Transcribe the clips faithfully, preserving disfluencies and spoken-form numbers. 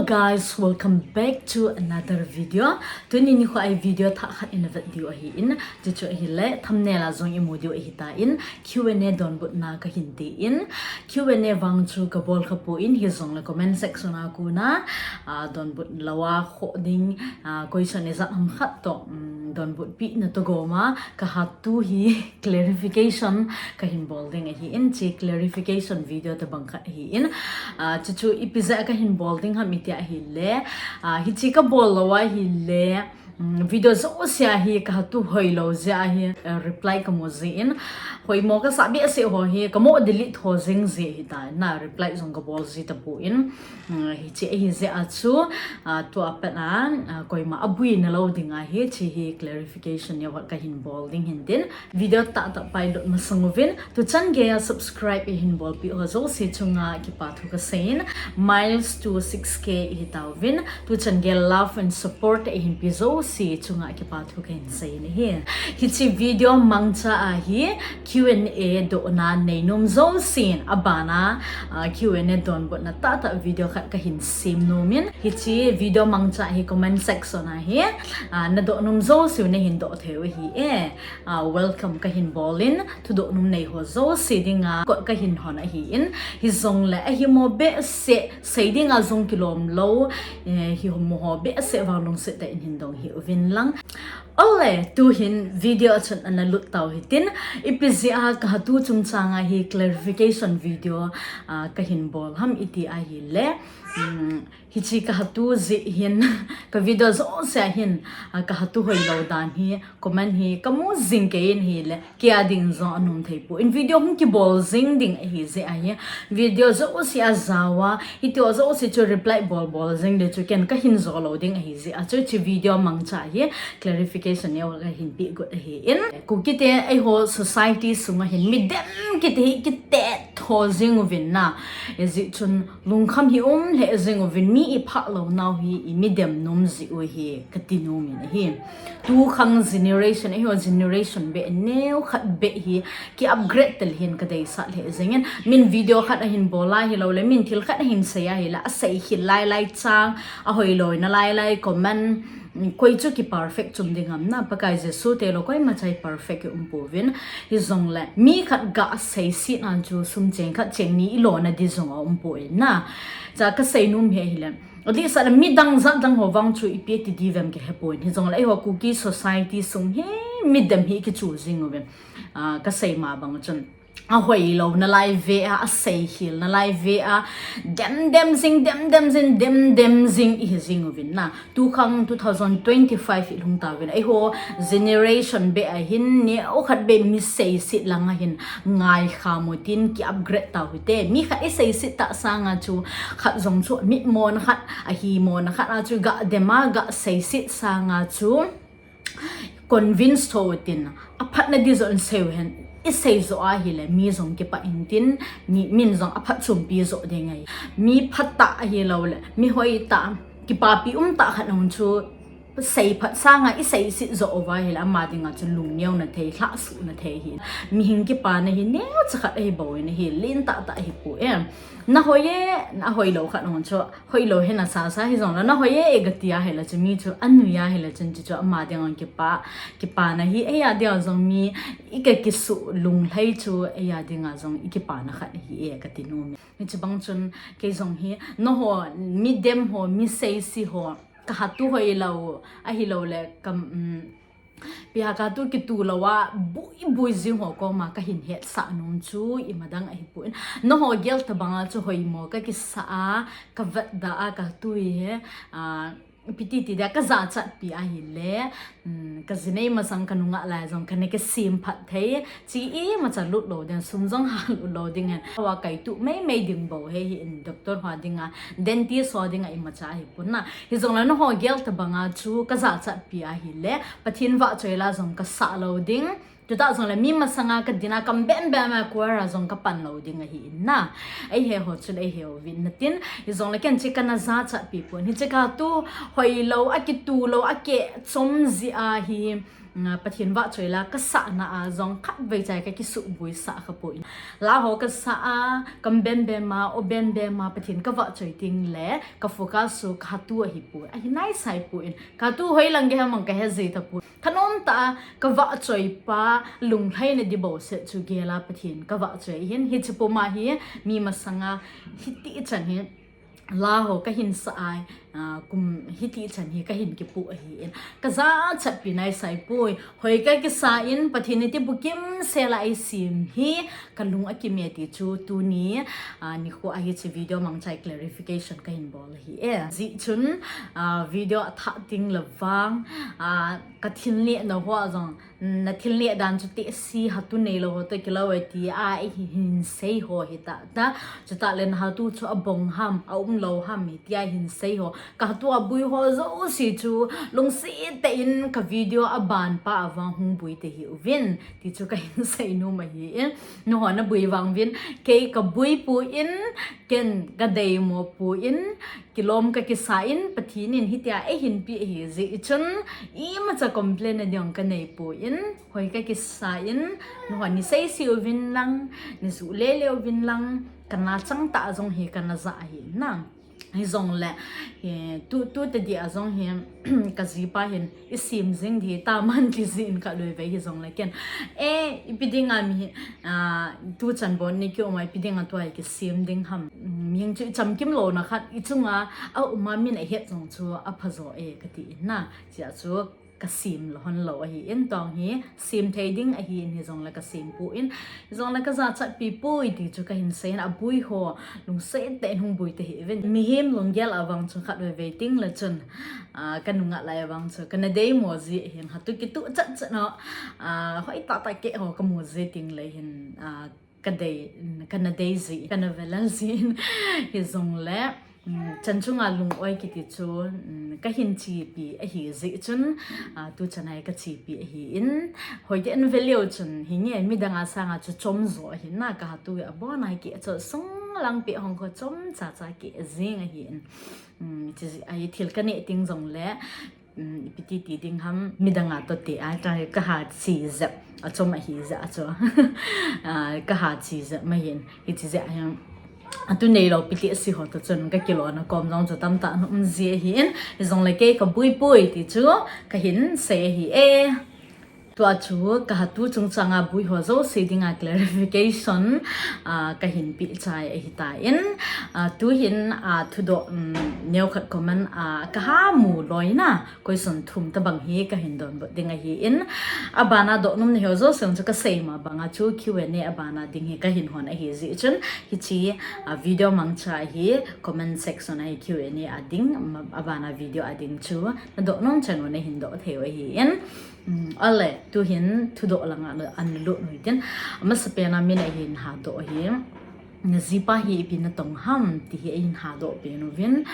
Guys, welcome back to another video. Tuni nikho a video thah khat ina vet diu ahin, chuchu ahile thumbnail a jong imu diu ahitan, Q and A donbutna kahin tin. Q and A vang chu kabol khapon, hijongle comment section a kona, ah, donbut lou a khoh ding, ah, question ijat ham khat toh, um, donbutpi na toh goma, kahatu hi clarification kahin bol ding ahin, hiche clarification video tobang khat ahin. Ah, chuchu ipi jeh a kahin bol ding ham iti ahile, ah, hiche kabol lou ahile, um, video jouse a hi kahatu hoilou jeh a hi, ah, reply kamu jin. Hoimo kasah behseh ho hi kamo delete ho jing ji ahitan, reply jong kabol ji tapon. Hmm, hiche ahi jeh a chu, ah, tua pat a, ah, koima aboina lou ding ahi, hiche hi clarification neokhat kahin bol ding ahin tin. Video tahtah pilot masang uvin, tuchan geiya subscribe ihin bolpi ho jouse chunga kipathu kaseiyin, miles to six K ihi tauvin, tuchan geiya love and support ihin pi jouse chunga kipathu kahin seiyin ahi. Hiche video mangcha a hi, Q and A dohna neinom jousen, abana, ah, Q and A donbutna tahtah video khat kahin sem nomin. Hiche video mangcha hi comment section a hi, ah, nadoh nom jouseu nahin doh theiu ahi e. Ah, welcome kahin bolin, thudoh nom nei ho jouse dinga kot kahin hon ahin. Hijongle ahimo behseh, sei dinga jong kilom lou, eh, himo ho behseh vang lungset tah in hin dong hih uvin lang. Ole, tuhin video a chun ana lut tau hitin, ipi jeh a kahatu chungchanga hi clarification video, ah, kahin bol ham iti ahile, um, hiche kahatu jeh hin, ka video jouse a hin, ah, kahatu hoilou dan hi, comment hi kamu jing kei in ahile, kei a ding jong anom thei pon, video hung kibol jing ding ahi jeh a hi, video jouse a jaova, hiti ho jouse chu reply bol bol jing ding chu ken kahin jo lou ding ahi jeh a chu, hiche video mangcha hi clarification neo kahin pe got ahin. Kuki te eiho society sunga hin midem kiti hi kitetho jing uvin na. Hijeh chun lungkham hi um lheh jing uvin, mi iphah lou nau hi imidem nom jeh u hi kati nomin ahi. Tukhang generation, eiho generation beh neokhat beh hi ki upgrade tel hin kadeisah lheh jingin. Min video khat ahin bol a hiloule, min thil khat ahin sei a hile, asei khel lai lai chang, ahoilouna lai lai comment, mm, koi chu ki perfect chom ding ham na, Pakai Jesu tilou koimacha hi perfect hi um pouvin. Hijongle, mi khat ga seisetna chu sum cheng khat cheng ni ilona di jong aum poi na. Cha kasei nom hi ahile, adehset le midang jat dang ho vang chu ipi ti diu vem kahe poi. Hijongle eiho Kuki society sung hi midem hi kichu jing uvin. Ah, kasei ma bang chun, ahoilouna lai ve a, asei khel na lai ve a, dem dem jing, dem dem jing, dem dem jing ihi jing uvin na. Tukhang two thousand twenty-five ilhung tauvin, eiho generation beh a hin neokhat beh mi seiset langa hin ngai kham utin ki upgrade tau hite. Mi khat iseiset tah sanga chu, khat jong chu mitmona khat, ahimona khat a chu ga dem a, ga seiset sanga chu convince tho utin, aphatna di joh in seiu hen, isei joh ahile, mi jong kipah intin, mi, min jong aphatchompi joh ding ahi. Mi phatah ahiloule, mi hoitah, kipapi umtah khat hung chu, seiphat sanga iseiset joh uva ahile, ama dinga chu lungneona thei, lhahsutna thei hi. Mihing kipana hi neocha khat ahibou in ahi, lentah tah ahipoi. Nahoi e, ahoilou khat hung chu, hoilou hi nasasa hijongle, nahoi e, e gati ahile chu, mi chu anui ahile chun, chuchu ama dinga kipa, kipana hi, eia dinga jong mi, ika kisuh lunglhai chu, eia dinga jong ikipana khat ahi e kati nomin. Hiche bang chun, kei jong hi, nangho, midem ho, mi seise ho, kahatu hoilou, ahiloule, ka, um, ipi ham kahatu kitu louva, bui bui jing ho koma kahin hetsah nom chu, imadang ahipoi. Nangho gel tobanga chu hoimo kakisa a, kavetda a, kahatu hi, ah, ipi ti dia kajachatpi ahile, um, kajinei masang kanungah lai jong kana kisemphat thei, chi imacha lut lou ding, sum jong halut lou ding hen. Hava kaituh meimei ding bou hi ahin, doctor ho dinga, dentist ho dinga imacha ahipon na. Hijongle nangho gel tobanga chu kajachatpi ahile, Pathen vahchoi la jong kasah lou ding. Chutah jongle mi masanga kadin a, kam bem bem a choir a jong kapan lou ding ahin na. Eihe ho chun eihe uvin natin. Hijongle ken hiche kana jachatpi pon. Hiche kahatu hoilou, akitu lou, akeh chom jeh a hi, Pathen vahchoi la kasahna a jong khatvei chai kakisuhboi sah kha poi. La ho kasah a, kam bembem a, o bembem a, Pathen kavahchoi teng le ka focus chu kahatu ahipoi, ahi naisai poi. Kahatu hoilang gei ham kahe jita poi. Thanom tah a kavahchoi pa lunglhaina ding bouseh chu gel a Pathen kavahchoi ahin, hiche puma hi mi masanga hitichan hi la ho kahin sah a, kum hitichan hi kahin kipoh ahin, kajachatpi naisai poi. Hoi kakisa in Pathen in tibukim sela eisem hi kalung akime ti chu tuni nikho a hiche video mangcha a clarification kahin bol ahi e. Jeh chun video athah teng le vang kathil nehna ho a jong nathil neh dan chu tehse, hatu neilou ho toh kilou e tia eihin sei ho hitah ta. Chutah le nahatu chu abong ham, aumlou ham hitia hin sei ho, kahatu a boi ho jouse chu lungset tah in ka video aban pa a vang hung boi tahih uvin ti chu kahin seinom ahin, nangho naboi vang uvin, kei kaboi poi, ken kadeimo poi, kilom kakisa in Pathen in hitia eihin peh ahi jeh chun imacha complain nading kanei poi. Hoi kakisa in nangho naseise uvin lang, najoh lele uvin lang, kana chang tah a jong hi kana ja ahi na. Hijongle tu, tu tadi a jong hi kajipa hin isem jing ding taman ti jeh in kaloivei hijongle ken, e, ipi dinga mi tuchan bon ni kium a ipi dinga tua hi kisem ding ham, mihing chu ichamkim louna khat ichunga aum a min ahet jong chu aphajo e kati in na. Chea chu kasem lhon lou ahin, tong hi sem thei ding ahin, hijongle kasem poi, hijongle kajachatpi poi ti chu kahin sei in, aboi ho lungset tah in hung boi tahih uvin. Mihem lunggel a vang chu khatvei vei teng le chun kanunga lai a vang chu kana deimo jeh ahin, hatu kituh chatchat ho, hoitah tah keh ho kamu jeh teng le hin kadei, kana dei jeh, kana velal jeh in, hijongle chan chunga lung-oi kiti chu kahin chepi ahi jeh chun, tuchan a hi kachepi ahin, hoitah in veleu chun hinge midang a sanga chu chomjo ahin na, kahatu abon a keh chu sunglang peh hung kho chomcha cha keh jeng ahin, chujeh a hi thil kaneh teng jongle ipi ti ti ding ham, midang a toh ti a kaha che jep, achom ahi jeh a chu kaha che jep ma hin, hiche jeh a hin atu neilou pi tehse ho toh chun kakilona kom jong chu tamtah ana um ji ahin, hijongle kei kaboi poi ti chu kahin sei ahi e. Tua chu kahatu chungchanga boi ho jouse dinga clarification kahin peh chai ahitan, tuhin thudoh neokhat comment a kaha mu loina question thum tobang hi kahin donbut ding ahin, abana dohnom neiho jouse chu kasei ma banga chu Q and A abana ding hi kahin hon ahi jeh chun, hiche video mangcha hi comment section a hi Q and A a ding, abana video a ding chu nadohnom chan u nahin doh thei u ahin. Ale, tuhin thudoh langa ana lut u hitin, amasapen a min ahin hadoh hi, najipa hi ipi natong ham ti hi ahin hadoh pen uvin,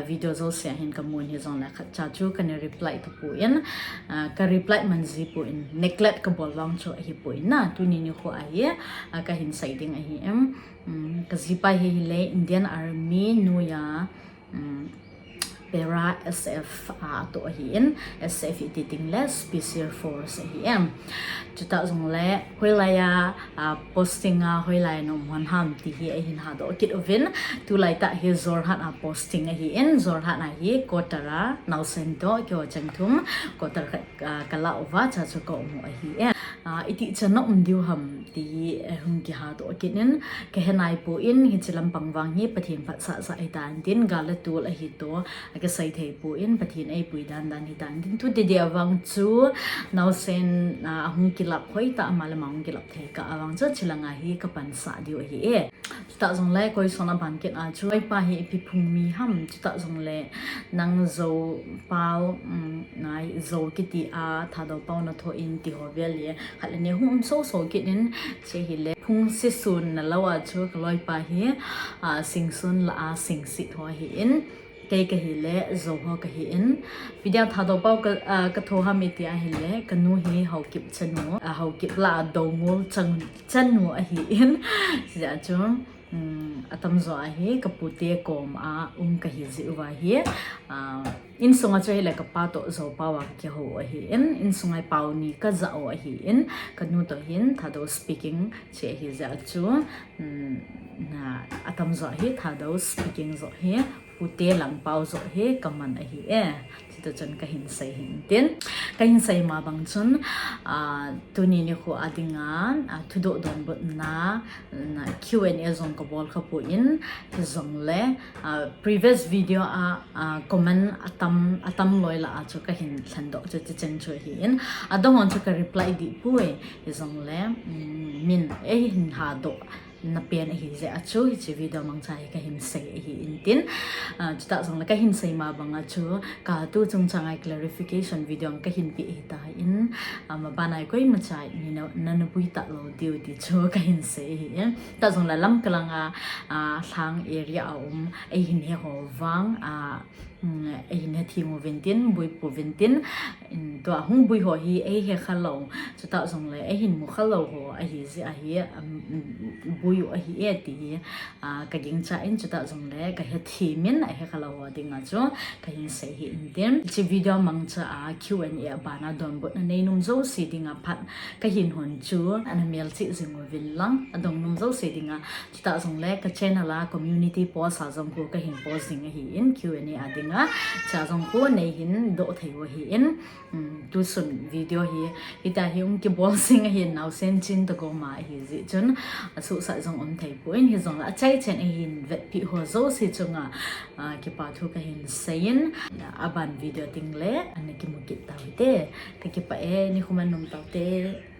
video jouse a hin kamun hijongle khatcha chu kana reply tapoi, ka reply man jipoi, neglect kabol vang chu ahipoi na, tuni nikho a hi kahin sei ding ahi. Kajipa hi hile Indian Army noiya Para S F a atoh ahin, S F iti tengle Special Force ahi. Chutah jongle hoilaiya posting a hoilai a naum hon ham ti hi ahin hadoh kit uvin, tulaitah hi Jorhat a posting ahin, Jorhat a hi quarter a naosen toh keiho cheng thum quarter khat kalah uva, chua chu kaum u ahi. Itih chan naum diu ham ti hi hung kihadoh kit in, kahe naipoi, hiche lampang vang hi Pathen phatsah sah hitan tin, gal le tol ahi toh akisei theipoi, Pathen eipui dandan hitan tin, tu tidi a vang chu naosen ahung kilap hoitah a ama le ama hung kilap thei kah a vang chu chulanga hi kapansah diu ahi e. Chutah jongle question aban kit a chu, loipa hi ipi phung mi ham, chutah jongle nang Zou pao, nai Zou kiti a Thadou pao nathoh in ti ho vel hi khat le ni hung um soso kit in, che hile phung sisun nalou a chu kaloipa hi singsun lah a singsit ho ahin, kei kahile Zou ho kahin, ipi dia Thadou pao katho ham iti ahile kanu hi Haokip chanu, Haokip lah a Doungol chanu ahin, chujeh a chu Um, atamjo ahi, kapute kom a um kahi jeh uva hi, uh, insunga chu hile kapa toh jou pao a kakihou ahin, insunga pao ni kaja u ahin, kanu toh hin Thadou speaking che ahi jeh a chu, um, na, atamjo hi Thadou speaking jo hi, pute lang pao jo hi kaman ahi e. Chuti chun kahin sei hin tin. Kahin sei ma bang chun, ah, tuni nikho a dinga, ah, thudoh donbutna, na Q and A jong kabol khapon, hijongle, ah, previous video a, ah, comment atam, atam loi lah a chu kahin lhendoh chu ticheng chu ahin. Adang hon chu ka reply dih poi, hijongle, um, min eihin hadoh na pen ahi jeh a chu, hiche video mangcha hi kahin sei ahin tin. Ah, chutah jongle kahin sei ma bang a chu, katu chungchang a clarification video kahin pe ahitan, ah, maban a koima cha in na, na, na pui talou diu ti chu kahin sei ahin. Tah jongle lamkai langa, ah, lhang area a um, eihin he ho vang, ah, um, eihin he thim uvin tin, bui pu uvin tin, um, tua hung bui ho hi eihe khalou, chutah jongle eihin mu khalou ho ahi jeh ahi, um, um, bui u ahi e ti hi, ah, kagingchan chutah jongle kahe thim in ahe khalou ho dinga chu kahin sei ahin tin. Hiche video mangcha a Q and A abana donbutna neinom jouse dinga phat kahin hon chu ana melchih jing uvin lang, adong nom jouse dinga Chutah jongle ka channel a community post a jong khu kahin post jing ahin, Q and A a dinga. Chua jong khu neihin doh thei u ahin, um, tusun video hi, hitia hi hung kibol jing ahin, naosen chin toh koma ahi jeh chun, asuhsah jong um thei pon, hijongle achai chen eihin vetpeh ho jouse chunga, ah, kipa thu kahin seiyin, aban video tengle ana kimu kit tau hite, kakipah e, nikho man nom tau hite.